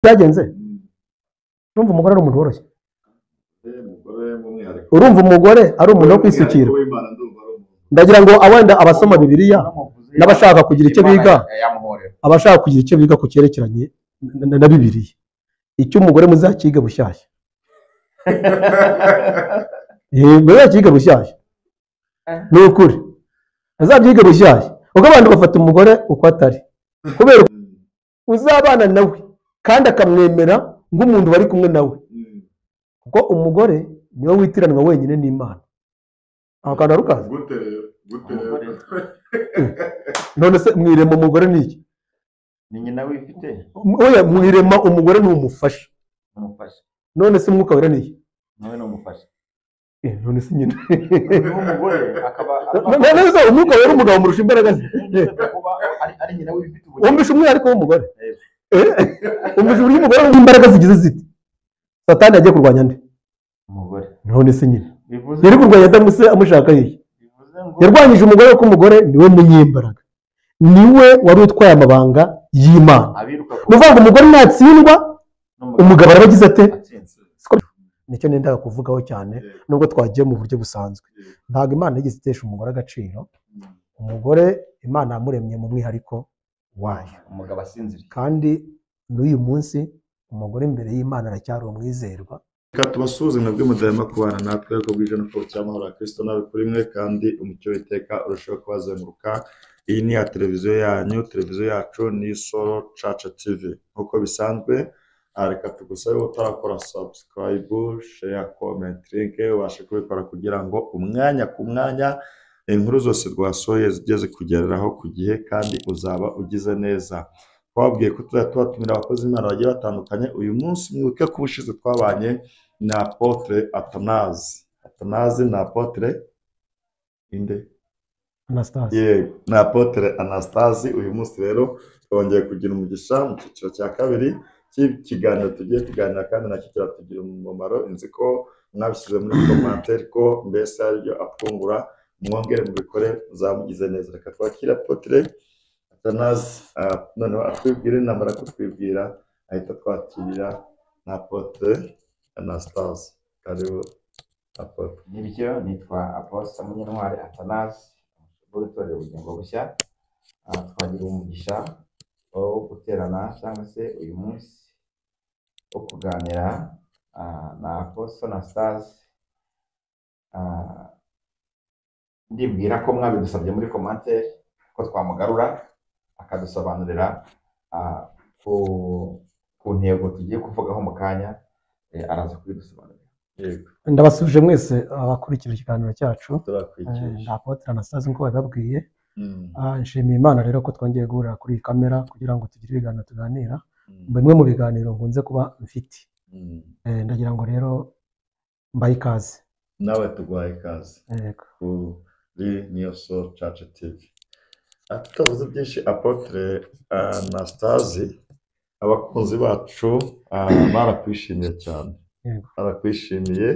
Byagenze. Urumva umugore ari umuntu woroshye. Urumva umugore ari umuntu wo kwisukira. Ndagira ngo awenda abasoma Bibiliya n'abashaka kugira icyo biga, abashaka kugira icyo biga ku cyerekeranye na Bibiliya, icyo umugore muzakiga bushyashya. Muzakiga bushyashya. Ni ukuri. Muzabyiga bushyashya. Ubwo abantu bafata umugore uko atari. Kubera uzabana nawe kandi akamwemera nk'umuntu bari kumwe nawe. Kuko umugore niwe witiranwa wenyine n'Imana. Aho kantu arukaza. Gute rero. None se mwirema umugore ni iki? Ni nyina wifite. Oya, mwirema umugore ni umufasha. Umufasha. None se umwuka wera ni iki? Nawe ni umufasha. None se nyina. Umugore akaba none se umwuka wera umugabo murusha imbaraga ze. Ari nyina wifite ubugingo. Wumvisha umwihariko w'umugore. Wumvisha uburyo umugore w'imbaraga zigize ziti. Satani yagiye kurwanya nde? Umugore. None se nyina. Yari kurwanya Adamu se amushaka yiye. Yarwanyije umugore ko umugore niwe munyembaraga. Niwe wari utwaye amabanga y'Imana. Nuvuga ngo umugore natsindwa umugabo arabagize ate? Nicyo nendaga kuvugaho cyane nubwo twagiye mu buryo busanzwe. Ntabwo Imana yigeze itesha umugore agaciro. Umugore Imana yamuremye mu mwihariko wayo. Umugabo asinziriye. Kandi n'uyu munsi umugore imbere y'Imana aracyari umwizerwa. Reka tubasuhuze mwebwe mudahema kubana natwe ko bwije no kubukira amahoro ya Kristo nawe kuri mwe kandi umucyo w'iteka urushaho kubazenguruka. Iyi ni ya televiziyo yanyu, televiziyo yacu ni Solo Church TV. Nk'uko bisanzwe, reka tugusabe utarakora subscribe, share, comment, link ubashe kubikora kugira ngo umwanya ku mwanya inkuru zose rwasohoye zijye zikugereraho ku gihe kandi uzaba ugize neza. Twababwiye ko tuzajya tubatumira abakozi b'Imana bagiye batandukanye. Uyu munsi mwibuke ko ubushize twabanye na Apotre Athanase. Athanase na Apotre inde? Anastase. Yego, na Apotre Anastase. Uyu munsi rero twongeye kugira umugisha mu cyiciro cya kabiri cy'ikiganiro tugiye kuganira kandi nacyo kiratugira umumaro. Nzi ko mwabishyize muri commentaire ko mbese aribyo atwungura, mwongere mubikore muzamugize neza. Reka twakire Apotre Athanase, noneho atwibwire, namara kutwibwira ahita twakirira na Apotre Anastase. Karibu Apotre. Nibyo, nitwa Apostle Munyantwari Athanase, w'itorero Ubugingo Bushya. Twagira umugisha wo guterana cyangwa se uyu munsi wo kuganira na Apostle Anastase. Ndibwira ko mwabidusabye muri commentaire ko twamugarura akadusobanurira ku ntego tugiye kuvugaho mu kanya, araza kubidusobanurira. Ndabasuje mwese abakurikira ikiganiro cyacu. Ndi Apotre Anastase nk'uko bababwiye. Nshimiye Imana rero ko twongeye guhurira kuri iyi kamera kugira ngo tugire ibiganiro tuganira. Bimwe mu biganiro nkunze kuba mfite. Ndagira ngo rero mbahe ikaze. Nawe tuguhaye ikaze kuri Niyo Solo Church TV. Tutavuze byinshi, Apotre Anastase, abakunzi bacu barakwishimiye cyane, barakwishimiye,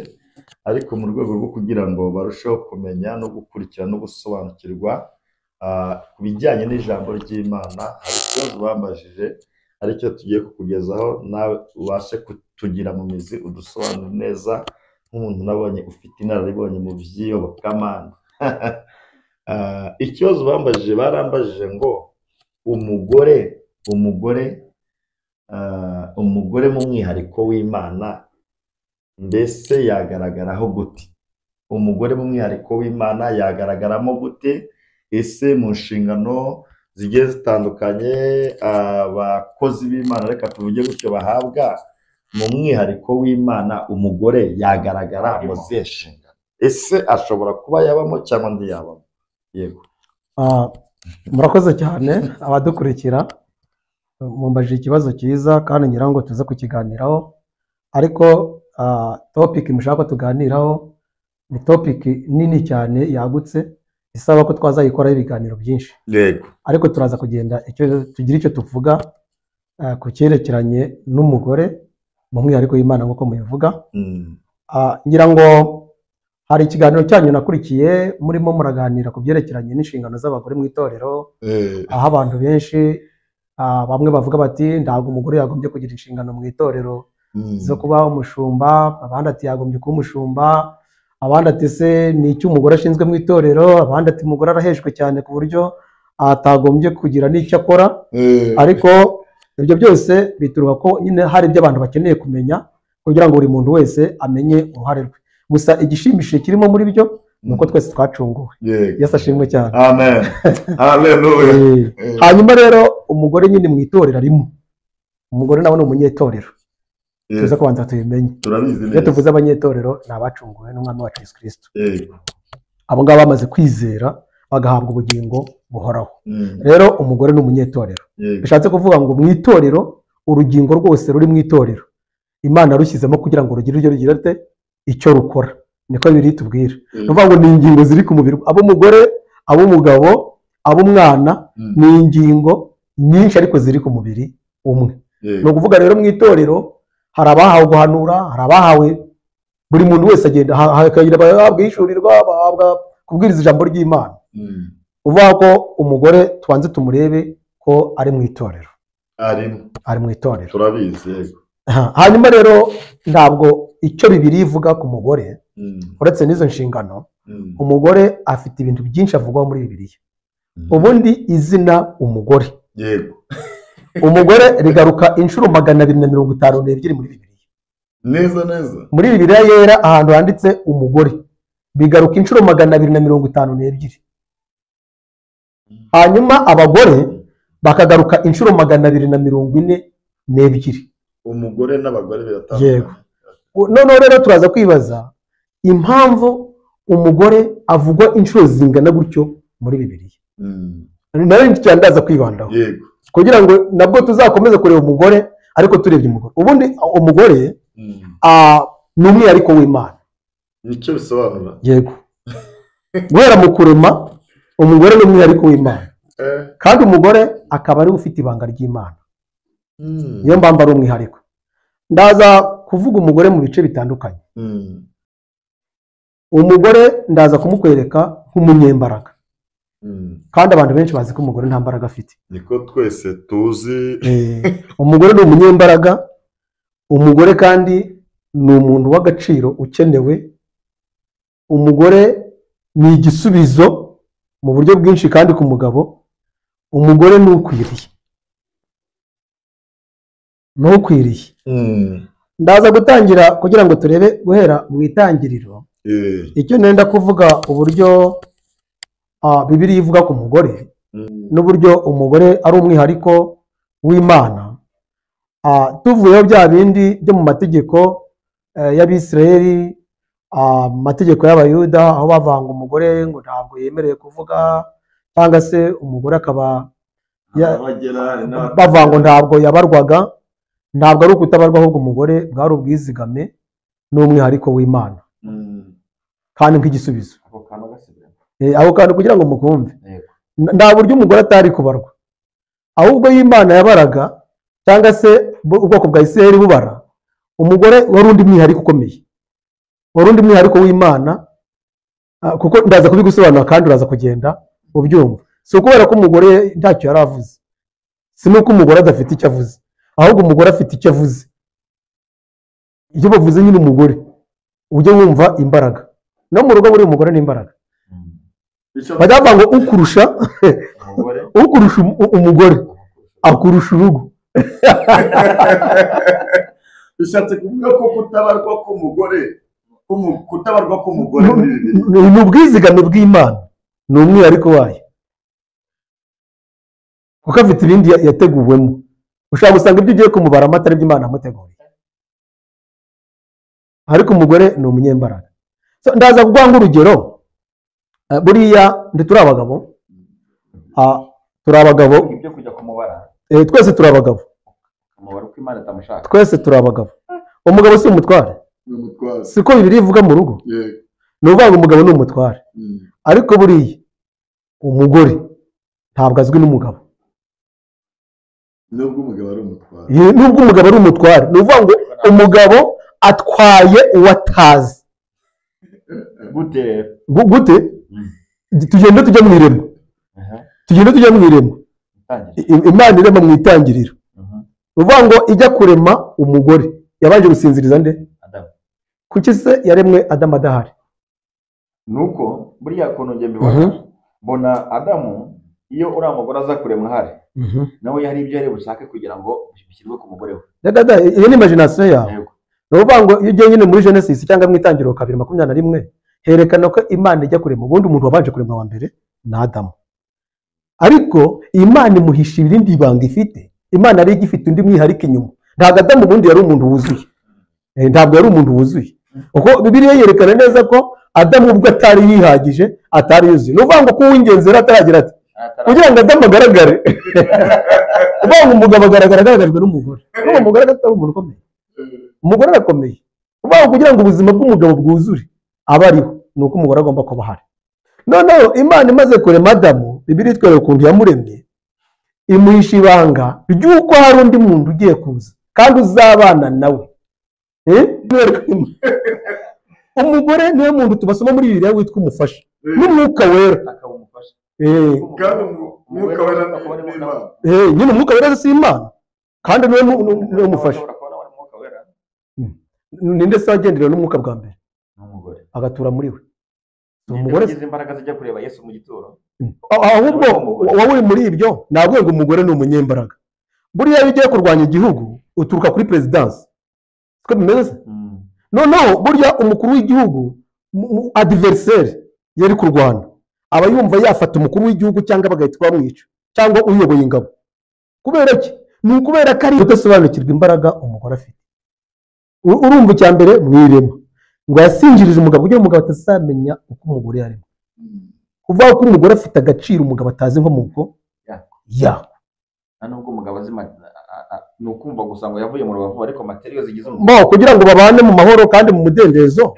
ariko mu rwego rwo kugira ngo barusheho kumenya no gukurikira no gusobanukirwa ku bijyanye n'ijambo ry'Imana, hari ikibazo bambajije aricyo tugiye kukugezaho nawe ubashe kutugira mu mizi udusobanure neza nk'umuntu nabonye ufite inararibonye mu by'iyobokamana. Ikibazo bambajije, barambajije ngo umugore mu mwihariko w'Imana mbese yagaragaraho gute? Umugore mu mwihariko w'Imana yagaragaramo gute? Ese mu nshingano zigiye zitandukanye abakozi b'Imana, reka tuvuge gutyo, bahabwa mu mwihariko w'Imana, umugore yagaragara mu zihe nshingano? Ese ashobora kuba yabamo cyangwa ntiyabamo? Yego. Murakoze cyane abadukurikira, mumbajije ikibazo cyiza kandi ngira ngo tuze kukiganiraho, ariko topic mushaka ko tuganiraho ni topic nini cyane yagutse isaba ko twazayikoraho ibiganiro byinshi. Yego. Ariko turaza kugenda icyo tugira icyo tuvuga ku cyerekeranye n'umugore mu mwihariko w'Imana nk'uko mubivuga. Ngira ngo hari ikiganiro cyanyu nakurikiye murimo muraganira ku byerekeranye n'inshingano z'abagore mu itorero, aho abantu benshi Bamwe bavuga bati ntabwo umugore yagombye kugira inshingano mu itorero zo kuba umushumba, abandi ati yagombye kuba umushumba, abandi ati se ni icyo umugore ashinzwe mu itorero, abandi ati umugore arahejwe cyane ku buryo atagombye kugira n'icyo akora. Ariko ibyo byose bituruka ko nyine hari ibyo abantu bakeneye kumenya kugira ngo buri muntu wese amenye uruhare rwe. Gusa igishimishije kirimo muri byo ni uko twese twacunguwe. Yesu ashimwe cyane. Amen. Haleluya. Hanyuma rero umugore nyine mu itorero arimo. Umugore nawe ni umunyetorero. Tuza kubanza tubimenye. Iyo tuvuze abanyetorero ni abacunguwe n'umwami wacu Yesu Kristo. Abo ngabo bamaze kwizera bagahabwa ubugingo buhoraho. Rero umugore ni umunyetorero. Bishatse kuvuga ngo mu itorero urugingo rwose ruri mu itorero Imana rushyizemo kugira ngo rugire ibyo rugira rute icyo rukora. Niko biri tubwira. Nuvuga ngo ni ingingo ziri ku mubiri, ab'umugore, ab'umugabo, ab'umwana, ni ingingo nyinshi ariko ziri ku mubiri umwe. Ni ukuvuga rero mu itorero hari abahawe guhanura, hari abahawe, buri muntu wese agenda hakagira abahabwa ishurirwa, bahabwa kubwiriza ijambo ry'Imana. Uvuga ko umugore tubanze tumurebe ko ari mu itorero. Ari mu itorero. Turabizi yego. Hanyuma rero ntabwo icyo Bibiliya ivuga ku mugore uretse n'izo nshingano, umugore afite ibintu byinshi avugwaho muri Bibiliya. Ubundi izina umugore, yego, umugore rigaruka inshuro 252 muri Bibiliya. Neza neza. Muri Bibiliya yera ahantu handitse umugore bigaruka inshuro 252. Hanyuma abagore bakagaruka inshuro 242. Umugore n'abagore biratandukanye. Yego. Noneho rero turaza kwibaza impamvu umugore avugwa inshuro zingana gutyo muri Bibiliya. Nayo cyane ndaza kwibandaho. Yego. Kugira ngo nabwo tuzakomeze kureba umugore ariko turebye umugore. Ubundi umugore ni umwihariko w'Imana. Nicyo bisobanura. Yego. Guhera mu kurema umugore ni umwihariko w'Imana. Kandi umugore akaba ari ufite ibanga ry'Imana. Niyo mpamvu ari umwihariko. Ndaza kuvuga umugore mu bice bitandukanye. Umugore ndaza kumukwereka nk'umunyembaraga. Kandi abantu benshi bazi ko umugore nta mbaraga afite. Niko twese tuzi. Umugore ni umunyembaraga. Umugore kandi ni umuntu w'agaciro ukenewe. Umugore ni igisubizo mu buryo bwinshi kandi ku mugabo. Umugore ni ukwiriye. Ntukwiriye. Ndaza gutangira kugira ngo turebe guhera mu itangiriro. Icyo nenda kuvuga uburyo Bibiliya ivuga ku mugore n'uburyo umugore ari umwihariko w'Imana. Tuvuyeho bya bindi byo mu mategeko y'Abisirayeli, amategeko y'Abayuda, aho bavanga umugore ngo ntabwo yemerewe kuvuga, cyangwa se umugore akaba bavanga ntabwo yabarwaga. Ntabwo ari ukutabarwa, ahubwo umugore bwari ubwizigame n'umwihariko w'Imana kandi nk'igisubizo. Ako kantu kugira ngo mukumve, nta buryo umugore atari kubarwa, ahubwo y'Imana yabaraga cyangwa se ubwoko bwa Isirayeli bubara umugore wari undi mwihariko ukomeye, wari undi mwihariko w'Imana, kuko ndaza kubigusobanura kandi uraza kugenda ubyumva. Si ukubera ko umugore ntacyo yari avuze, si n'uko umugore adafite icyo avuze, ahubwo umugore afite icyo avuze. Iyo bavuze nyine umugore ujye wumva imbaraga. No mu rugo buri umugore ni imbaraga. Bajya bavuga ngo ukurusha ukurusha umugore akurusha urugo. Bishatse kuvuga ko kutabarwa k'umugore, kutabarwa k'umugore ni ubwizigame bw'Imana, ni umwihariko wayo, kuko afite ibindi yateguwemo. Ushobora gusanga ibyo ugiye kumubara amata aribyo Imana yamuteguriye. Ariko umugore ni umunyembaraga. Ndaza kuguha nk'urugero. Buriya ndi turi abagabo, turi abagabo, twese turi abagabo, twese turi abagabo. Umugabo si umutware, siko Bibiliya ivuga mu rugo. Ni ukuvuga ngo umugabo ni umutware, ariko buriya umugore ntabwo azwi n'umugabo. Nubwo umugabo ari umutware, nubwo umugabo ari umutware, ni ukuvuga ngo umugabo atwaye uwo atazi. Gute? Gute? Tugenda tujya mu irema. Tugenda tujya mu irema. Imana irema mu itangiriro. Uvuga ngo ijya kurema umugore yabanje gusinziriza nde? Adamu. Kuki se yaremwe Adamu adahari? Nuko buriya kuntu nge mbibona, mbona Adamu iyo uriya mugore aza kuremwa ahari, nawe hari ibyo yari bushake kugira ngo bishyirwe ku mugore we. Dada, iyo ni imagination yawe. Ni ukuvuga ngo iyo ugiye nyine muri Genesis cyangwa mu itangiriro 2:21 herekana ko Imana ijya kurema, ubundi umuntu wabanje kuremwa wa mbere ni Adamu. Ariko Imana imuhisha irindi banga ifite. Imana yari igifite undi mwihariko inyuma. Ntabwo Adamu ubundi yari umuntu wuzuye. Ntabwo yari umuntu wuzuye. Kuko Bibiliya yerekana neza ko Adamu ubwo atari yihagije, atari yuzuye. Ni ukuvuga ngo ko uw'ingenzi yari ataragira ati kugira ngo Adamu agaragare. Uvuga ngo umugabo agaragara agaragajwe n'umugore. N'uwo mugore atari umuntu ukomeye. Umugore arakomeye. Uvuga ngo kugira ngo ubuzima bw'umugabo bwuzure aba ariho, ni uko umugore agomba kuba ahari. Noneho Imana imaze kurema Adamu, Bibiliya itwereka ukuntu yamuremye, imuhisha ibanga ry'uko hari undi muntu ugiye kuza kandi uzabana nawe. Umugore niwe muntu tubasoma muri Bibiliya witwa umufasha n'umwuka wera. Nyine umwuka wera si Imana kandi niwe mufasha. Ninde se wagenderewe n'umwuka bwa mbere? Agatura muri we. Umugore yagize imbaraga zijya kureba Yesu mu gituro. Ahubwo wowe muri ibyo nabwo ngo umugore ni umunyembaraga. Buriya iyo ugiye kurwanya igihugu uturuka kuri presidence. Siko bimeze? Noneho burya umukuru w'igihugu adversaire yari kurwana aba yumva yafata umukuru w'igihugu cyangwa bagahita bamwica cyangwa uyoboye ingabo. Kubera iki? Ni ukubera ko ari kudasobanukirwa imbaraga umugore afite. Urumva icya mbere mwirema ngo yasinjirije umugabo kugira ngo umugabo atazamenya uko umugore yarimo. Kuvuga ko umugore afite agaciro umugabo atazi inkomoko ya. Nubwo umugabo azi ni ukumva gusa ngo yavuye mu rubavu, ariko materiyo zigize umugabo kugira ngo babane mu mahoro kandi mu mudendezo.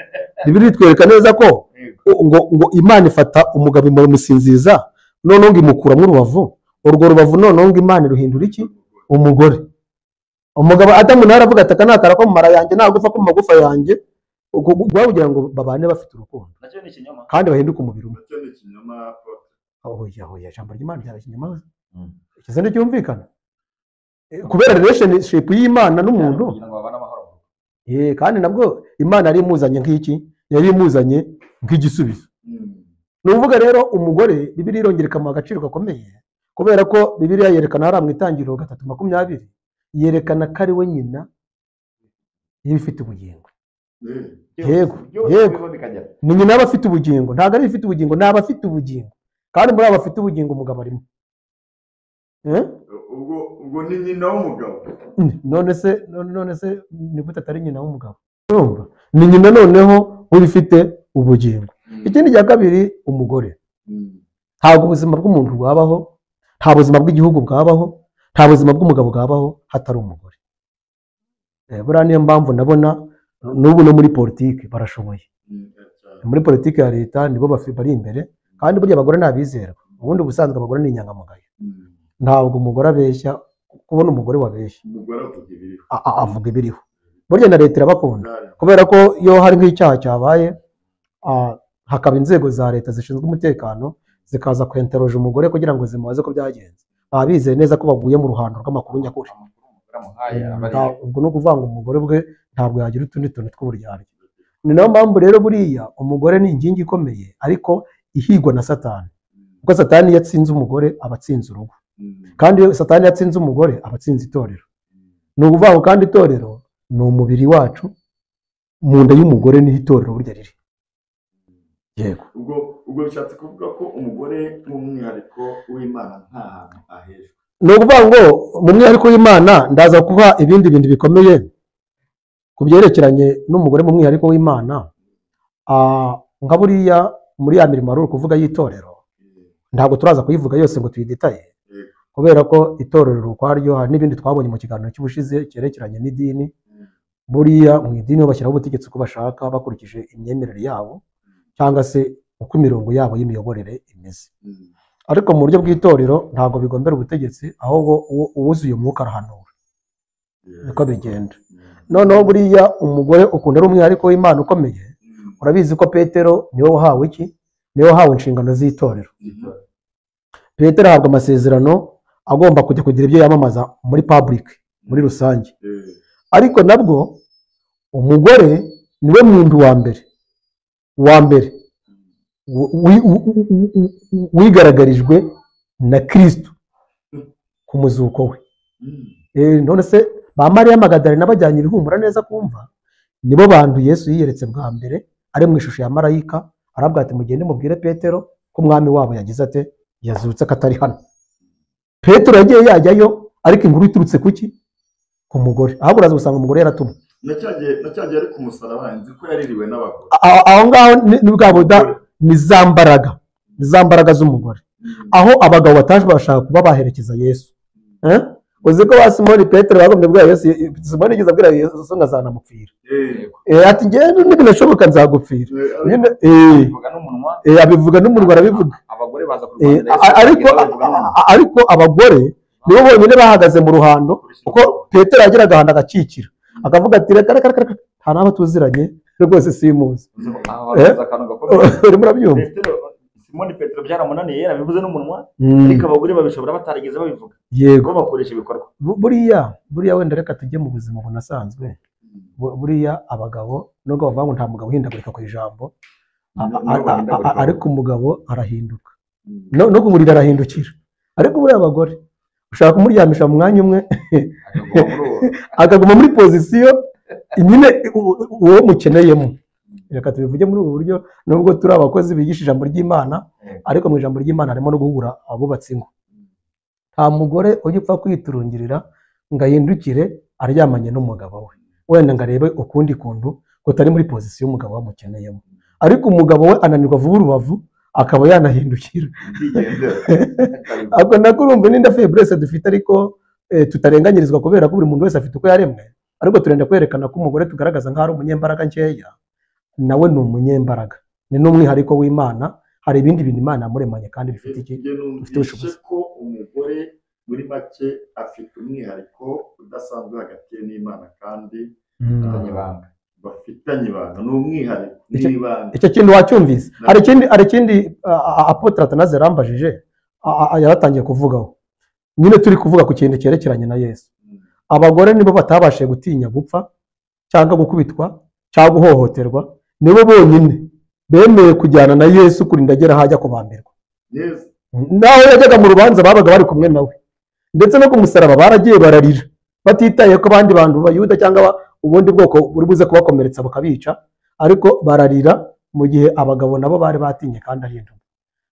Bibiliya itwereka neza ko ngo Imana ifata umugabo imusinziza, noneho ngo imukura mu rubavu. Urwo rubavu noneho ngo Imana iruhindura iki? Umugore. Umugabo Adamu nawe aravuga ati aka ni akara ko mu mara yanjye, nta gufa ko mu magufa yanjye. Kugira ngo babane bafite urukundo kandi bahinduke umubiri umwe. Oya, ijambo ry'Imana ryaba ikinyoma. Ikize nticyumvikana kubera relationship y'Imana n'umuntu. Kandi nabwo Imana yari imuzanye nk'iki? Yari imuzanye nk'igisubizo. Ni ukuvuga rero umugore Bibiliya irongera ikamuha agaciro gakomeye, kubera ko Bibiliya yerekana hariya mu itangiriro 3:20 yerekana ko ari we nyina y'ibifite ubugingo. Yego, yego. Ni nyina y'abafite ubugingo, ntabwo ari ibifite ubugingo, ni abafite ubugingo. Kandi muri abo bafite ubugingo umugabo arimo. Ubwo ni nyina w'umugabo. None se ni gute atari nyina w'umugabo? Urumva? Ni nyina noneho w'ibifite ubugingo. Ikindi cya kabiri, umugore. Ntabwo ubuzima bw'umuntu bwabaho, nta buzima bw'igihugu bwabaho, nta buzima bw'umugabo bwabaho hatari umugore. Buriya niyo mpamvu ndabona n'ubu no muri politiki barashoboye. Muri politiki ya leta nibo bari imbere, kandi burya abagore ntabizerwa. Ubundi ubusanzwe abagore ni inyangamugayo. Ntabwo umugore abeshya, kubona umugore wabeshya avuga ibiriho. Burya na leta irabakunda, kubera ko iyo hari nk'icyaha cyabaye hakaba inzego za leta zishinzwe umutekano zikaza kwenteroje umugore kugira ngo zimubaze ko byagenze, baba bizeye neza ko baguye mu ruhando rw'amakuru nyakuri. Ubwo no kuvuga ngo umugore bwe ntabwo yagira utundi tuntu tw'uburyarya. Ni nayo mpamvu rero buriya umugore ni inkingi ikomeye, ariko ihigwa na Satani. Kuko Satani yatsinze umugore aba atsinze urugo, kandi iyo Satani yatsinze umugore aba atsinze itorero. Ni ukuvuga ngo kandi itorero ni umubiri wacu, mu nda y'umugore niho itorero burya riri. Yego. Ubwo bishatse kuvuga ko umugore nk'umwihariko w'Imana nta hantu ahejwe. Ni ukuvuga ngo mu mwihariko w'Imana ndaza kuha ibindi bintu bikomeye ku byerekeranye n'umugore mu mwihariko w'Imana. Nka buriya muri ya mirimo ari kuvuga y'itorero, ntabwo turaza kuyivuga yose ngo tuyidetaye, kubera ko itorero ukwaryo hari n'ibindi twabonye mu kiganiro cy'ubushize cyerekeranye n'idini. Buriya mu idini bashyiraho ubutegetsi uko bashaka bakurikije imyemerere yabo cyangwa se uko imirongo yabo y'imiyoborere imeze. Ariko mu buryo bw'itorero ntabwo bigombera ubutegetsi, ahubwo uwuzuye umwuka arahanura. Niko bigenda. Noneho buriya umugore ukunda ari umwihariko w'Imana ukomeye. Urabizi ko Petero niwe wahawe iki? Niwe wahawe inshingano z'itorero. Petero ahabwa amasezerano agomba kujya kugira ibyo yamamaza muri public muri rusange. Ariko nabwo umugore niwe muntu wa mbere wigaragarijwe na Kristo ku muzuko we. None se ba Mariya Magadalena bajyanye ibihumura neza kumva, nibo bantu Yesu yiyeretse bwa mbere ari mu ishusho ya marayika, arabwira ati mugende mubwire Petero ko umwami wabo yagize ate, yazutse katari hano. Petero yagiye yajyayo, ariko inkuru iturutse kuki? Ku mugore. Ahubwo uraza gusanga umugore yaratumwe. Nacyagiye ari ku musaraba, nzi ko yaririwe n'abagore. Aho ngaho ni bwa buda, ni za mbaraga z'umugore. Aho abagabo bataje bashaka kuba baherekeza Yesu. Uzi ko ba Simoni Petero bagombye kubwira Yesu, Simoni yigeze abwira Yesu ngo azanamupfira. Ati njyewe nibinashoboka nzagupfira. Abivuga n'umunwa, arabivuga. Abagore baza kurwanira Yesu. Ariko abagore nibo bonyine bahagaze mu ruhando, kuko Petero yageraga ahantu agakikira, akavuga ati reka reka reka, nta n'aho tuziranye rwose simuzi. Urimo urabyumva? Simoni Petero byaramunaniye, yarabivuze n'umunwa, ariko abagore babishobora batarigeze babivuga. Yego, bakoresha ibikorwa. Buriya wenda reka tujye mu buzima bunasanzwe. Buriya abagabo nubwo bavuga ngo nta mugabo uhindagurika ku ijambo, ariko umugabo arahinduka. No ku buriri arahindukira. Ariko buriya abagore ushaka kumuryamisha mu mwanya umwe akaguma muri pozisiyo nyine uwo mukeneyemo. Reka tubivuge muri ubu buryo, nubwo turi abakozi bigisha ijambo ry'Imana, ariko mu ijambo ry'Imana harimo no guhugura abubatsi ingo. Nta mugore ujya upfa kwiturungirira ngo ahindukire aryamanye n'umugabo we, wenda ngo arebe ukundi kuntu kutari muri pozisiyo umugabo wamukeneyemo. Ariko umugabo we ananirwa vuba urubavu akaba yanahindukira. Ako nako urumva n'inda faiblesse dufite, ariko tutarenganyirizwa kubera ko buri muntu wese afite uko yaremwe. Ariko turenda kwerekana ko umugore tugaragaza nk'aho ari umunyembaraga nkeya, nawe ni umunyembaraga, ni n'umwihariko w'Imana. Hari ibindi bintu Imana yamuremanye kandi bifite iki, bifite ubushobozi. Ko umugore muri make afite umwihariko udasanzwe hagati ye n'Imana, kandi bafitanye ibanga, ni umwihariko n'ibanga. Icyo kintu wacyumvise. Hari ikindi Apotre Athanase yarambajije, yaratangiye kuvugaho nyine, turi kuvuga ku kintu cyerekeranye na Yesu. Abagore nibo batabashije gutinya gupfa cyangwa gukubitwa cyangwa guhohoterwa, nibo bonyine bemeye kujyana na Yesu kurinda agera aho ajya kubambirwa. Naho yajyaga mu rubanza babaga bari kumwe nawe, ndetse no ku musaraba baragiye bararira, batitaye ko abandi bantu Bayuda cyangwa ubundi bwoko buri buze kubakomeretsa bukabica, ariko bararira mu gihe abagabo nabo bari batinye kandi ari intumwa.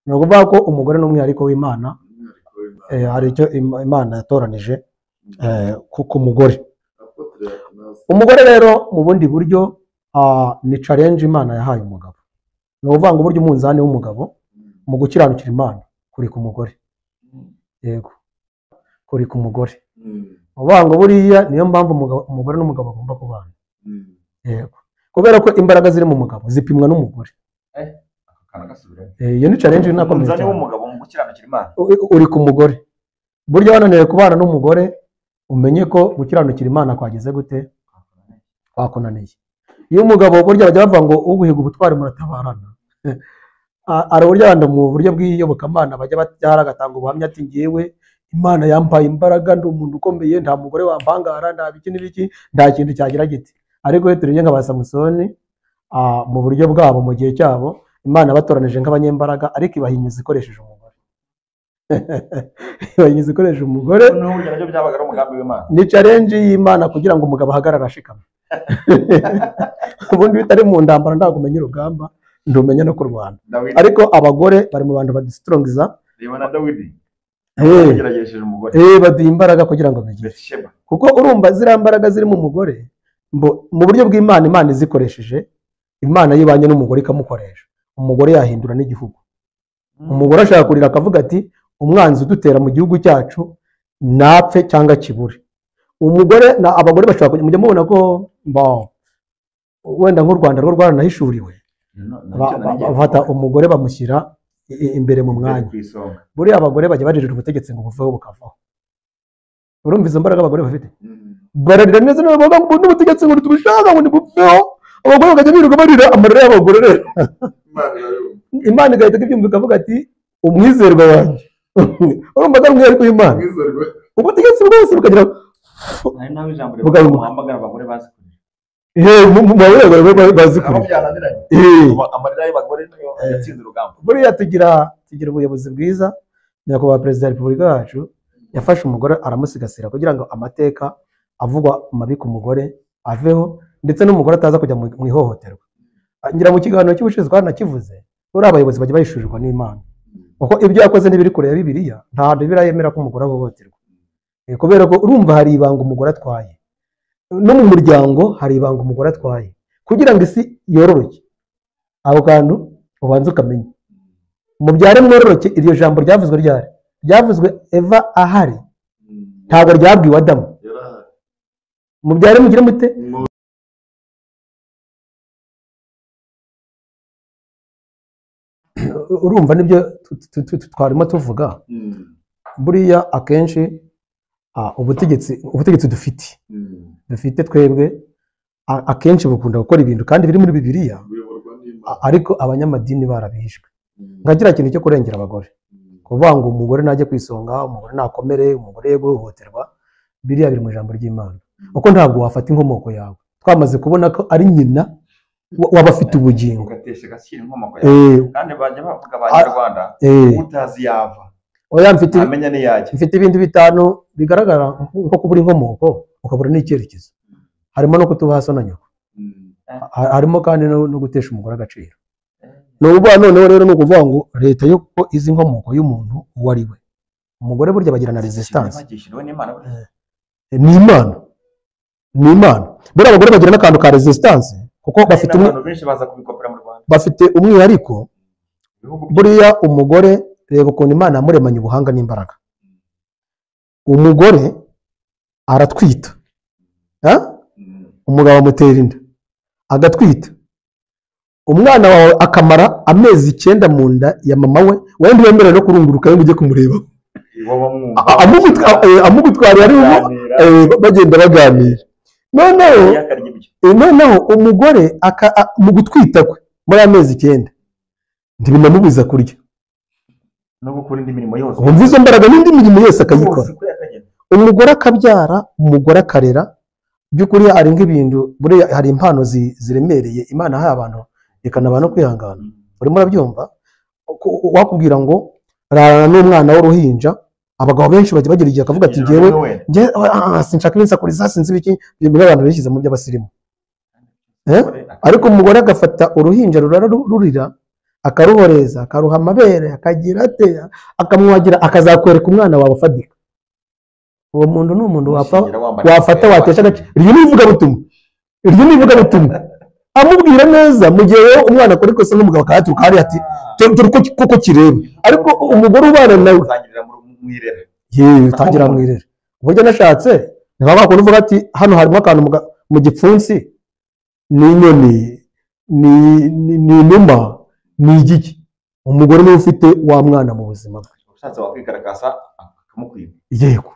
Ni ukuvuga ko umugore n'umwihariko w'Imana, hari icyo Imana yatoranije ku mugore. Umugore rero mu bundi buryo ni challenge Imana yahaye umugabo. Ni ukuvuga ngo uburyo umunzani w'umugabo mu gukiranukira Imana kuri ku mugore. Yego, kuri ku mugore. Uvuga ngo buriya niyo mpamvu umugore n'umugabo bagomba kubana. Yego, kubera ko imbaraga ziri mu mugabo zipimwa n'umugore. Iyo ni challenge inakomeye cyane. Umunzani w'umugabo mu gukiranukira Imana uri ku mugore. Burya wananiwe kubana n'umugore, umenye ko gukiranukira Imana kwageze gute, kwakunaniye. Iyo umugabo burya bajya bavuga ngo uguhiga ubutwari muratabarana. Ari uburyo abantu mu buryo bw'iyobokamana bajya babyara agatanga ubuhamya ati ngewe Imana yampaye imbaraga, ndi umuntu ukomeye, nta mugore wampangara, nta biki n'ibiki, nta kintu cyagira giti. Ariko iyo turebye nka ba Samusoni mu buryo bwabo mu gihe cyabo, Imana batoranije nk'abanyembaraga, ariko ibahinyuza ikoresheje umugore. Ibahinyuza ikoresheje umugore. Ni challenge y'Imana kugira ngo umugabo ahagarare ashikamye. Ubundi bitari mu ndambara ntabwo umenya urugamba, ndumenya no kurwana. Ariko abagore bari mu bantu badistrongiza. Reba na Dawidi. Baduha imbaraga kugira ngo bigire. Kuko urumva ziriya mbaraga ziri mu mugore, mu buryo bw'Imana, Imana izikoresheje, Imana yibanye n'umugore ikamukoresha. Umugore yahindura n'igihugu. Umugore ashaka kurira akavuga ati umwanzi udutera mu gihugu cyacu napfe cyangwa kibure. Umugore na abagore bashaka mujya mubona ko wenda nk'u Rwanda rwo rwaranahishuriwe, bafata umugore bamushyira imbere mu mwanya. Buriya abagore bajya baririra ubutegetsi ngo buveho bukavaho. Urumva izo mbaraga abagore bafite? Bararira neza n'ubutegetsi ngo tubishaka ngo nibuveho. Abagore bakajya biruka barira amarira y'abagore rero. Imana igahita ibyumva ikavuga ati umwizerwa wanjye Urumva ko ari umwihariko w'Imana. Ubutegetsi bwose bukagira hari nawe ijambo Bugaruka. rimuhamagara abagore bazi kurira. Mu bazi Aho kurira. byananiranye. Amarira y'abagore niyo yatsinze urugamba. Buriya tugira ubuyobozi bwiza. Nyakubahwa Perezida wa Repubulika yacu yafashe umugore aramusigasira kugira ngo amateka avugwa mabi ku mugore aveho, ndetse n'umugore ataza kujya mu ihohoterwa. Ngira mu kiganiro cy'ubushize twanakivuze, buriya abayobozi bajya bayishurirwa n'Imana, kuko ibyo yakoze ntibiri kure ya Bibiliya. Nta hantu Bibiliya yemera ko umugore ahohoterwa. Kubera ko urumva hari ibanga umugore atwaye, no mu muryango hari ibanga umugore atwaye, kugira ngo isi yororoke. Ako kantu ubanza ukamenya, mubyare mwororoke. Iryo jambo ryavuzwe ryari? Ryavuzwe Eva ahari, ntabwo ryabwiwe Adamu. Mubyare mugire mute? Urumva nibyo twarimo tuvuga. Buriya akenshi ubutegetsi dufite twebwe akenshi bukunda gukora ibintu kandi biri muri Bibiliya, ariko abanyamadini barabihishwe. Nka kiriya kintu cyo kurengera abagore, kuvuga ngo umugore najye ku isonga, umugore nakomere, umugore ye guhohoterwa, biriya biri mu ijambo ry'Imana. Kuko ntabwo wafata inkomoko yawe, twamaze kubona ko ari nyina w'abafite ubugingo. Ugatesha agaciro inkomoko yawe. Kandi bajya bavuga abanyarwanda utazi yava. Oya, mfite ibintu bitanu bigaragara nko kubura inkomoko ukabura n'icyerekezo. Harimo no kutubaha so na nyoko. Harimo kandi no gutesha umugore agaciro. Ni ukuvuga noneho rero, ni ukuvuga ngo leta yo ko izi inkomoko y'umuntu uwo ari we. Umugore burya bagira na resistance. Ni Imana. Ni Imana. Buriya abagore bagira n'akantu ka resistance kuko bafite bafite umwihariko. Buriya umugore, reba ukuntu Imana yamuremanye ubuhanga n'imbaraga. Umugore aratwita, umugabo amutera inda agatwita, umwana wawe akamara amezi 9 mu nda ya mama we, wenda wemerewe no kurunguruka ngo ujye kumureba, amugutwara ari bagenda baganira. Noneho umugore mu gutwita kwe muri amezi 9 ntibinamubuza kurya no gukora indi mirimo yose. Umva izo mbaraga n'indi mirimo yose akayikora. Umugore akabyara, umugore akarera. By'ukuri hari nk'ibintu, buriya hari impano ziremereye Imana yahaye abantu ikanaba no kwihangana. Urimo urabyumva? Wakubwira ngo rarana n'umwana w'uruhinja, abagabo benshi bajya bagira igihe akavuga ati njyewe sinshaka ibinsakuriza, sinzi ibiki, bimwe abantu bishyize mu by'abasirimu. Ariko umugore agafata uruhinja rurara rurira, akaruhoreza, akaruha amabere, akagira ate, akamwagira, akazakwereka umwana wawe afadika. Uwo muntu ni umuntu wafata watesha agaciro. Iryo ni ivugabutumwa, iryo ni ivugabutumwa. Amubwira neza mu gihe umwana akora ikosa n'umugabo akahaturuka hariya ati dore kuko kireba. Ariko umugore ubana nawe utangira mu irera. Uburyo nashatse ni bakunda uvuga ati hano harimo akantu mu gipfunsi, ni inyoni, ni inuma, ni igiki. Umugore niwe ufite wa mwana mu buzima bwe. Ushatse wakwigaragaza akamukwiba. Yego.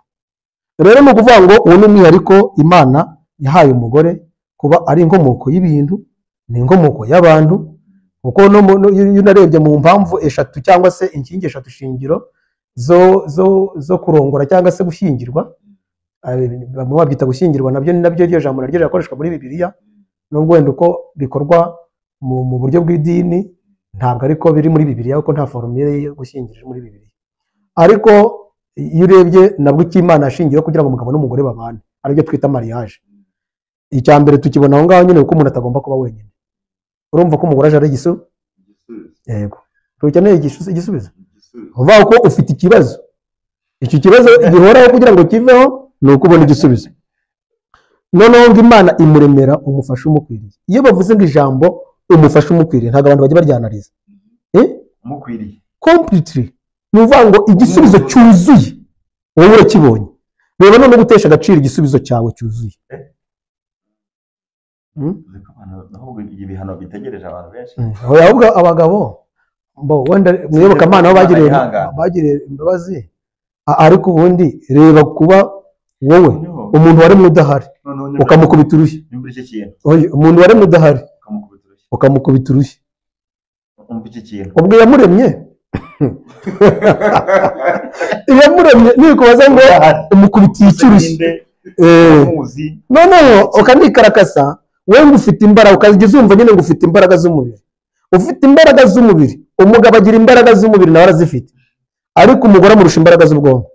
Rero ni ukuvuga ngo uwo ni umwihariko Imana yahaye umugore, kuba ari inkomoko y'ibintu, ni inkomoko y'abantu. Kuko iyo unarebye mu mpamvu eshatu cyangwa se inkingi eshatu shingiro zo kurongora cyangwa se gushyingirwa, bamwe babyita gushyingirwa, nabyo ni nabyo iryo jambo naryo rirakoreshwa muri Bibiliya, nubwo wenda uko bikorwa mu buryo bw'idini ntabwo ariko biri muri Bibiliya, kuko nta formule yo gushyingira iri muri Bibiliya. Ariko iyo urebye nabwo icyo Imana yashingiyeho kugira ngo umugabo n'umugore babane, aribyo twita mariage. Icya mbere tukibona aho ngaho nyine, kuko umuntu atagomba kuba wenyine. Urumva ko umugore aje ari igisubizo. Yego, ukeneye igisubizo. Uvuga ko ufite ikibazo, icyo kibazo gihoraho kugira ngo kiveho ni uko ubona igisubizo. Noneho ngo Imana imuremera umufasha umukwiriye. Iyo bavuze ngo ijambo umufasha umukwiriye, ntabwo abantu bajya baryanariza. Umukwiriye completely, ni uvuga ngo igisubizo cyuzuye wowe urakibonye. Reba none gutesha agaciro igisubizo cyawe cyuzuye. Ibihano bitegereje abantu benshi. Ahubwo abagabo bo wenda mwiyobokamana aho bagiriye imbabazi, ariko ubundi reba kuba wowe umuntu waremwe udahari ukamukubita urushyi. Umuntu waremwe udahari ukamukubita urushyi, ubwo yamuremye Iyamuremye nikubaza ngo umukubitiye icyurushyi. Noneho ukanikarakasa wowe ngo ufite imbaraga, ukajya uzumva nyine ngo ufite imbaraga z'umubiri. Ufite imbaraga z'umubiri, umugabo agira imbaraga z'umubiri nawe arazifite, ariko umugore amurusha imbaraga z'ubwonko.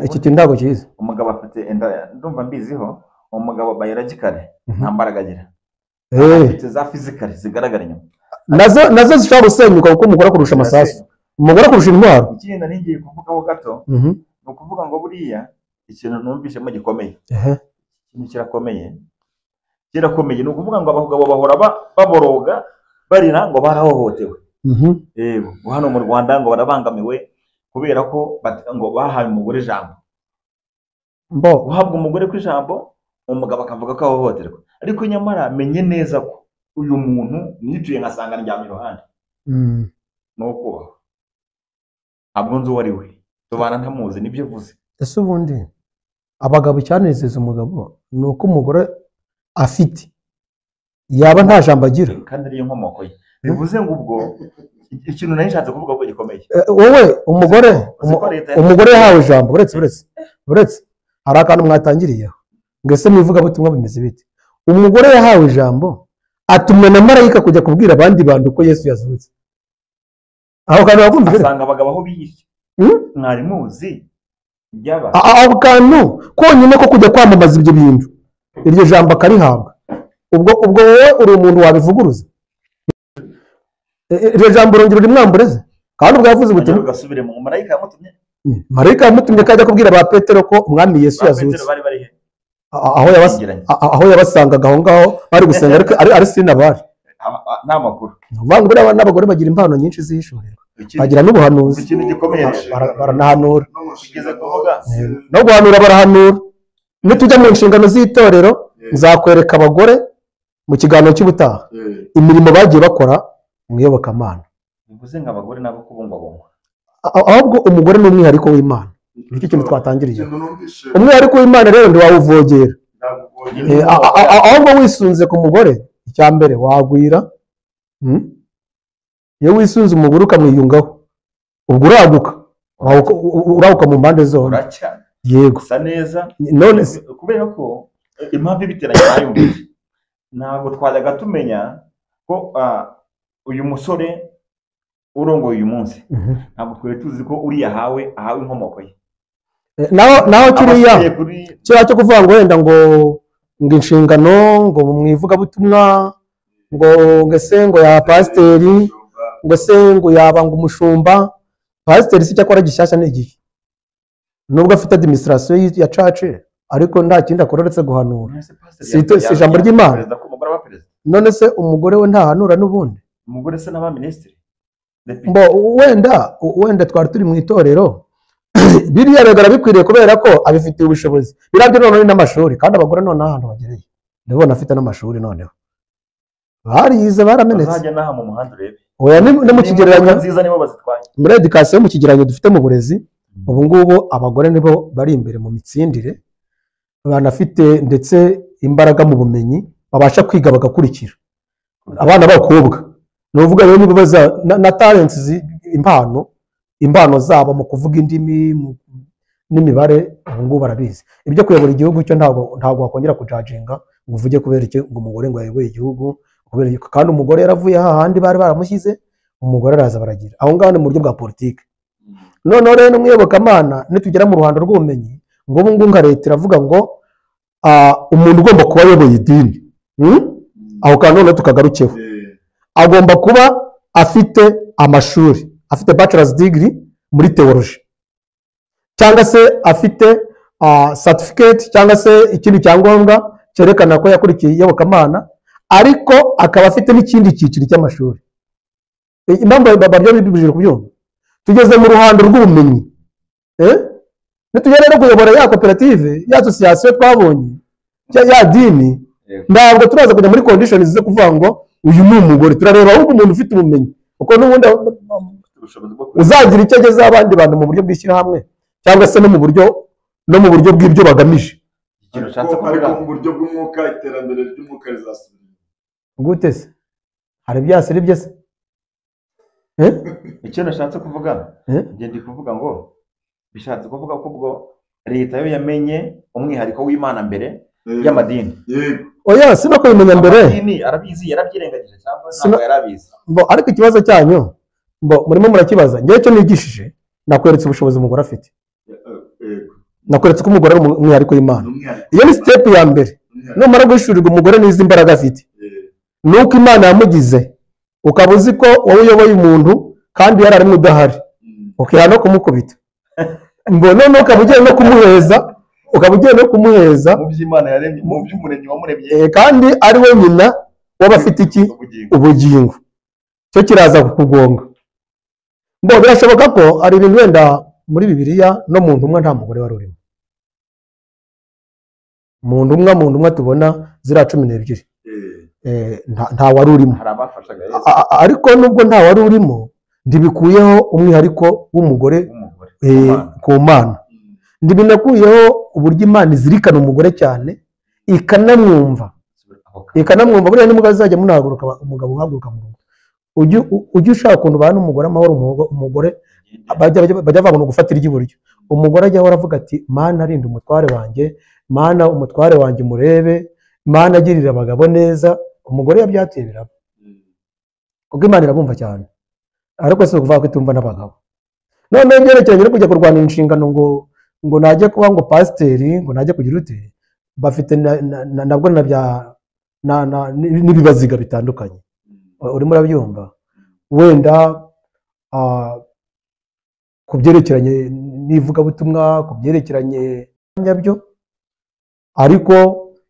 Iki kintu ntabwo kizi. Umugabo afite ndumva mbiziho, umugabo biologically nta mbaraga agira. Afite za physically zigaragara inyuma. Nazo zishobora gusenyuka kuko umugore akurusha amasasu, umugore akurusha intwaro. Ikindi nari ngiye kuvugaho gato, ni ukuvuga ngo buriya ikintu numvishemo gikomeye, ikintu kirakomeye, ni ukuvuga ngo abagabo bahora baboroga barira ngo barahohotewe. Yego, hano mu Rwanda ngo barabangamiwe kubera ko ngo bahaye umugore ijambo. Guhabwa umugore ku ijambo, umugabo akavuga ko ahohoterwa, ariko nyamara menye neza ko uyu muntu nicuye ngasanga ndyamye iruhande ni ukubaho, ntabwo nzi uwo ari we, tubana ntamuzi, nibyo uvuze. Ese ubundi abagabo icyanezeza umugabo ni uko umugore afite yaba nta jambo agira, kandi ariyo nkomoko ye. Bivuze ngo ubwo ikintu nari nshatse kuvuga ko gikomeye. Wowe umugore yahawe ijambo, uretse hari akantu mwatangiriyeho ngo ese mu ivugabutumwa bimeze bite? Umugore yahawe ijambo atumwe na marayika kujya kubwira abandi bantu ko Yesu yazutse. Aho kantu bakumva asanga abagabo aho bihishe. Mwari muzi byaba aho kantu konyine ko kujya kwamamaza ibyo bintu, iryo jambo akarihabwa. Ubwo wowe uri umuntu wabivuguruza? Iryo jambo urongera urimwambureze? Kandi ubwo yavuze ubutumwa gasubire mu marayika yamutumye. Marayika yamutumye kajya kubwira ba Petero ko umwami Yesu yazutse. Aho yabasangaga aho ngaho bari gusenga, ariko ari sinabari nta makuru. Buriya n'abagore bagira impano nyinshi zihishurira, bagira n'ubuhanuzi, baranahanura no guhanura barahanura. Nitujya mu nshingano z'itorero nzakwereka abagore mu kiganiro cy'ubutaha imirimo bagiye bakora mu iyobokamana. Bivuze ngo abagore nabo kubungwabungwa, ahubwo umugore ni umwihariko w'Imana. Nicyo kintu twatangiriye. Umwihariko w'Imana rero ntiwawuvogera, ahubwo wisunze ku mugore icya mbere wagwira. Iyo wisunze umugore ukamwiyungaho, ubwo uraguka, uraguka mu mpande zombi. Yego, usa neza. None kubera ko impamvu ibiteranye nayumvise, ntabwo twajyaga tumenya ko uyu musore urongoye uyu munsi, ntabwo twari tuzi ko uriya ahawe inkomoko ye. Naho kiriya cyo kuvuga ngo wenda ngo inshingano ngo mu ivugabutumwa ngo ese ngo ya pasiteri, ngo se ngo yaba ngo umushumba. Pasiteri si cyakora gishyashya ni igihe, nubwo afite administration ya church, ariko nta kindi akora uretse guhanura. Si ijambo ry'Imana. None se umugore we ntahanura n'ubundi? Umugore se n'aba minisitiri wenda twari turi mu itorero, biriya rero bikwiriye kubera ko abifitiye ubushobozi. Birabyo noneho n'amashuri, kandi abagore noneho ahantu bagereye ndabona afite n'amashuri, noneho barize baramenetse. Oya, no mu kigereranyo muri education, mu kigereranyo dufite mu burezi ubu ngubu abagore nibo bari imbere mu mitsindire, banafite ndetse imbaraga mu bumenyi, babasha kwiga bagakurikira. Abana b'abakobwa ni uvuga rero nibo baza na talents, impano zabo mu kuvuga indimi n'imibare, ubu ngubu barabizi. Ibyo kuyobora igihugu cyo ntabwo wakongera kujajinga ngo uvuge kubera iki ngo umugore ngo yayoboye igihugu, kubera kandi umugore yaravuye hahandi bari baramushyize, umugore araza baragira aho ngaho ni mu buryo bwa politike. Noneho rero n'umwiyobokamana nitugera mu ruhando rw'ubumenyi, ngo ubu ngubu nka leta iravuga ngo umuntu ugomba kuba ayoboye idini, aho kandi noneho tukagarukeho, agomba kuba afite amashuri, afite bachelor's degree muri theology, cyangwa se afite certificate, cyangwa se ikindi cyangombwa cyerekana ko yakurikiye iyobokamana, ariko akaba afite n'ikindi cyiciro cy'amashuri. Impamvu babyo bibujije kubyumva, tugeze mu ruhando rw'ubumenyi. Nitugera rero kuyobora ya koperative, ya association twabonye, ya dini, ntabwo turaza kujya muri conditions zo kuvuga ngo uyu ni umugore. Turareba ahubwo umuntu ufite ubumenyi, kuko n'ubundi uzagira icyo agezaho abandi bantu mu buryo bw'ishyirahamwe, cyangwa se no mu buryo bw'ibyo bagamije. Ariko mu buryo bw'umwuka, iterambere ry'umwuka rizasubira gute se? Hari ibyasiribye se? Icyo nashatse kuvuga, njye ndi kuvuga ngo bishatse kuvuga ko ubwo leta yo yamenye umwihariko w'Imana mbere y'amadini. Oya, si no kubimenya mbere. Amadini arabizi, yarabyirengagije cyangwa ntabwo yarabizi. Bo, ariko ikibazo cyanyu bo murimo murakibaza. Njyewe cyo nigishije nakweretse ubushobozi umugore afite. Nakweretse ko umugore ari umwihariko w'Imana. Iyo ni step ya mbere. Numara guhishurirwa umugore n'izi imbaraga afite, nuko Imana yamugize, ukaba uzi ko wowe uyoboye umuntu kandi yari arimo udahari, ukiha no kumukubita, mbona none ukaba ugiye no kumuheza, ukaba ugiye no kumuheza mu by'Imana yaremye, mu by'umuremyi wamuremye, kandi ari we nyina w'abafite iki ubugingo, cyo kiraza kukugonga. Mbo birashoboka ko ari ibintu wenda muri Bibiliya no mu ntumwa nta mugore wari urimo. Mu ntumwa tubona ziriya 12 nta wari urimo, ariko nubwo nta wari urimo ntibikuyeho umwihariko w'umugore ku Mana, ntibinakuyeho uburyo Imana izirikana umugore cyane ikanamwumva, ikanamwumva. Buriya nimugabo azajya munahaguruka, umugabo uhaguruka mu rugo, ujye ushaka ukuntu ubana n'umugore amahoro. Umugore bajya bavuga ngo gufata iry'iburyo, umugore ajya ahora avuga ati Mana arinda umutware wanjye, Mana umutware wanjye murebe, Mana agirira abagabo neza. Umugore yabyatuye biraba, kuko Imana irabumva cyane, ariko si ukuvuga ko itumva n'abagabo. Noneho ibyerekeranye no kujya kurwana inshingano ngo najye kuba ngo pasiteri, ngo najye kugira ute, bafite nabwo n'ibibaziga bitandukanye. Urimo urabyumva wenda ku byerekeranye n'ivugabutumwa, ku byerekeranye nyabyo, ariko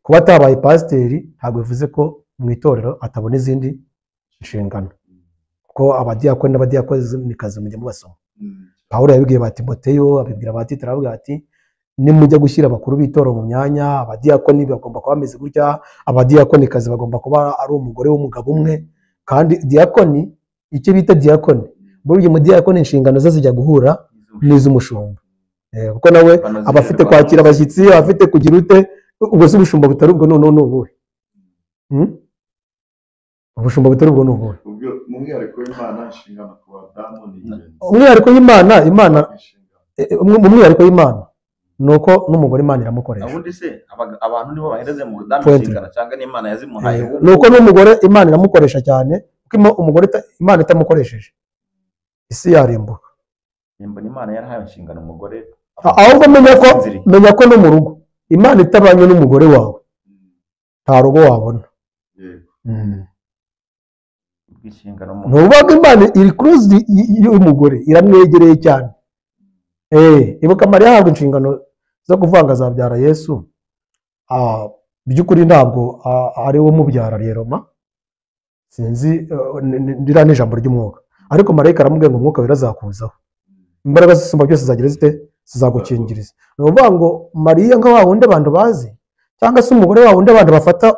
kuba atabaye pasiteri ntabwo bivuze ko mu itorero atabona izindi nshingano, kuko abadiyakoni n'abadiyakonikazi mujya mubasoma. Pawulo yabibwiye ba Timoteyo, abibwira ba Tito, aravuga ati nimujya gushyira abakuru b'itorero mu myanya, abadiyakoni bagomba kuba bameze gutya, abadiyakonikazi bagomba kuba ari umugore w'umugabo umwe. Kandi diyakoni, icyo bita diyakoni, burya umudiyakoni inshingano ze zijya guhura n'iz'umushumba, kuko nawe aba afite kwakira abashyitsi, aba afite kugira ute. Ubwo si ubushumba butari ubwo none ni ubuhe? Ubushumba butari ubwo ni ubuhe? Umwihariko w'Imana, Imana umwihariko w'Imana ni uko n'umugore Imana iramukoresha. Ubundi se abantu nibo bahereze mu budamu inshingano cyangwa n'Imana yazimuhaye? Ni uko n'umugore Imana iramukoresha cyane, kuko umugore Imana itamukoresheje isi yarimbuka. Mbona Imana yarahaye inshingano umugore, ahubwo menya ko no mu rugo Imana itabanye n'umugore wawe nta rugo wabona. Ntuvuga Imana iri close y'umugore, iramwegereye cyane. Ibuka Mariya ahabwa inshingano zo kuvanga azabyara Yesu, by'ukuri ntabwo ari we umubyara Roma, sinzi ndira n'ijambo ry'umwuka, ariko marayika aramubwira ngo umwuka wera azakuzaho, imbaraga zisumba byose zagira zite zizagukingiriza. Ni ukuvuga ngo Mariya nka wa wundi abantu bazi, cyangwa se umugore wa wundi abantu bafata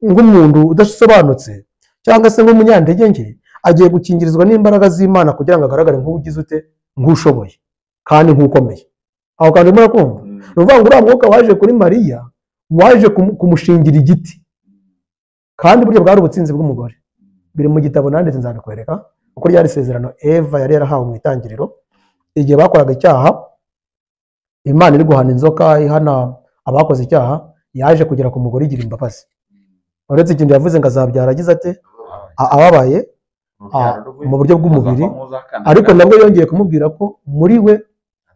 nk'umuntu udasobanutse cyangwa se nk'umunyantege nke, agiye gukingirizwa n'imbaraga z'Imana kugira ngo agaragare nk'ugize ute, nk'ushoboye kandi nk'ukomeye. Aho kandi murakumva? Ni ukuvuga ngo uriya mwuka waje kuri Mariya waje kumushingira igiti, kandi burya bwari ubutsinzi bw'umugore. Biri mu gitabo nanditse nzabikwereka, kuko ryari isezerano Eva yari yarahawe mu itangiriro igihe bakoraga icyaha. Imana iri guhana inzoka ihana abakoze icyaha, yaje kugera ku mugore igira imbabazi. Uretse ikintu yavuze ngo azabyara agize ate, ababaye mu buryo bw'umubiri, ariko nabwo yongeye kumubwira ko muri we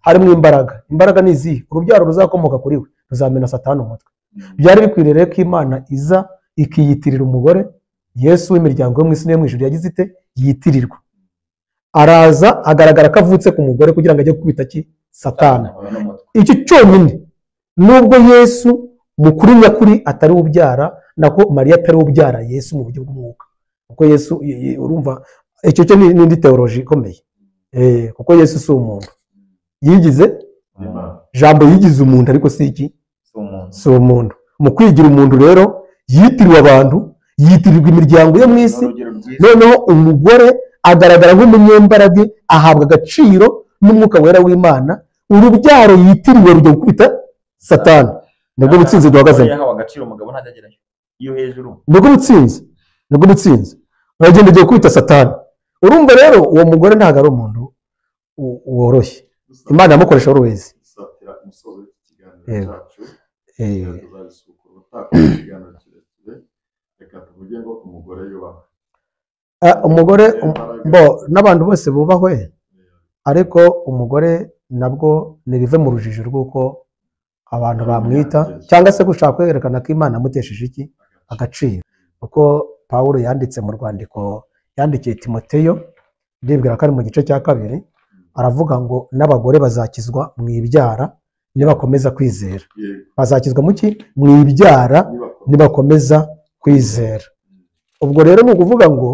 harimo imbaraga. Imbaraga ni izihe? Urubyaro ruzakomoka kuri we ruzamena Satani umutwe. Byari bikwiriye rero ko Imana iza ikiyitirira umugore. Yesu w'imiryango yo mu isi n'iyo mu ijuru yagize ite, yitirirwa. Araza agaragara ko avutse ku mugore kugira ngo ajye gukubita ki Satani. Icyo cyonyine, nubwo Yesu mukuru nyakuri atari ubyara, nako Mariya atari ubyara Yesu mu buryo bw'umwuka, kuko Yesu urumva icyo cyo ni indi theology ikomeye, kuko Yesu si umuntu yigize jambo, yigize umuntu ariko si iki, si umuntu. Mu kwigira umuntu rero yitiriwe abantu, yitirirwa imiryango yo mu isi. Noneho umugore agaragara nk'umunyembaraga, ahabwa agaciro n'umwuka wera w'Imana, urubyaro yitiriwe rujya gukubita Satani. Nibwo butsinzi duhagazemo. Nibwo butsinzi, nibwo butsinzi. Uragenda ugiye gukubita Satani. Urumva rero uwo mugore ntabwo ari umuntu woroshye, Imana yamukoresha always. Dusatira umusozo w'iki kiganiro cyacu, tuzabisukura ubutaha ikiganiro kirekire. Reka tuvuge ngo umugore yubahwe. Umugore bo n'abantu bose bubahwe, ariko umugore nabwo ntibive mu rujijo rw'uko abantu bamwita cyangwa se gushaka kwerekana ko Imana yamutesheje iki agaciro. Kuko Pawulo yanditse mu rwandiko yandikiye Timoteyo, ndibwira ko ari mu gice cya 2, aravuga ngo n'abagore bazakizwa mu ibyara nibakomeza kwizera. Bazakizwa mu ki? Mu ibyara nibakomeza kwizera. Ubwo rero ni ukuvuga ngo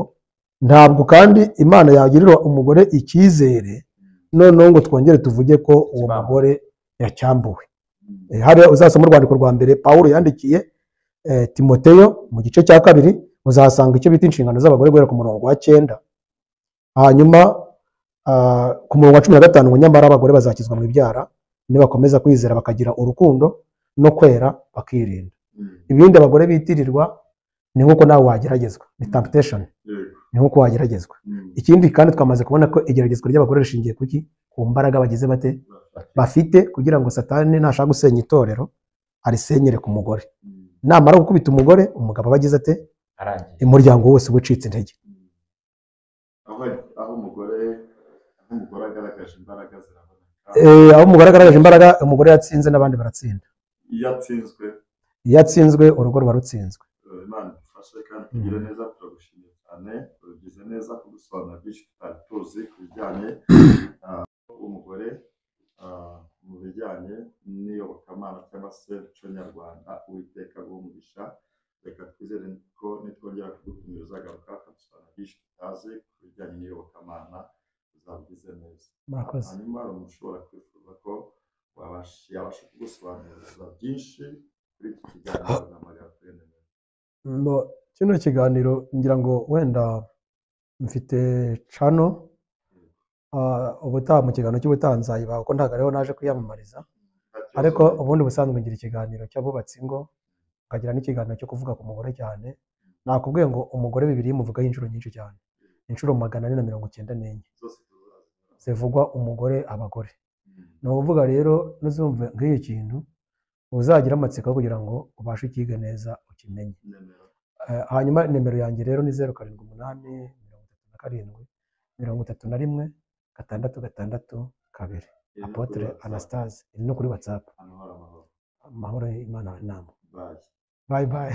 ntabwo kandi Imana yagirira umugore icyizere noneho ngo twongere tuvuge ko uwo mugore yacyambuwe. Hariya uzasoma urwandiko rwa mbere Pawulo yandikiye Timoteyo mu gice cya 2, uzasanga icyo bita inshingano z'abagore guhera ku murongo wa 9, hanyuma ku murongo wa 15 ngo nyamara abagore bazakizwa mu ibyara nibakomeza kwizera bakagira urukundo no kwera bakirinda. Ibindi abagore bitirirwa ni nkuko nawe wageragezwa, ni temptation, ni nkuko wageragezwa. Ikindi kandi twamaze kubona ko igeragezwa ry'abagore rishingiye kuki? Ku mbaraga bagize bate bafite, kugira ngo Satani nashaka gusenya itorero arisenyere ku mugore. Namara gukubita umugore, umugabo aba agize ate? Umuryango wose uba ucitse intege. Aho umugore agaragaje imbaraga ziraboneka. Aho umugore agaragaje imbaraga, umugore yatsinze n'abandi baratsinda. Iyo atsinzwe urugo ruba rutsinzwe. Imana idufashe kandi tugire neza. Turagushimiye cyane, ubigize neza kudusobanurira byinshi tutari tuzi ku bijyanye umugore mu bijyanye n'iyobokamana cyangwa se umuco nyarwanda. Uwiteka aguhe umugisha. Reka twizere ko nitwongera kugutumira uzagaruka ukadusobanurira byinshi tutazi ku bijyanye n'iyobokamana, uzabigize neza. Hanyuma hari umuntu ushobora kwifuza ko yabasha kugusobanurira byinshi kuri iki kiganiro na kuri nimero. Kino kiganiro ngira ngo wenda mfite cano ubutaha mu kiganiro cy'ubutaha nzayibaha, kuko ntabwo ariho naje kwiyamamariza, ariko ubundi busanzwe ngira ikiganiro cy'abubatsi ingo, nkagira n'ikiganiro cyo kuvuga ku mugore cyane. Nakubwiye ngo umugore Bibiliya imuvugaho inshuro nyinshi cyane, inshuro 494 zivugwa umugore, abagore. Ni ukuvuga rero nuzumve nk'iyi kintu uzagira amatsiko kugira ngo ubashe ukige neza ukimenye. Hanyuma nimero yanjye rero ni 0 7 8 37 31 6 6 2. Apotre Anastase, iri no kuri WhatsApp. Amahoro y'Imana inama. Bye bye.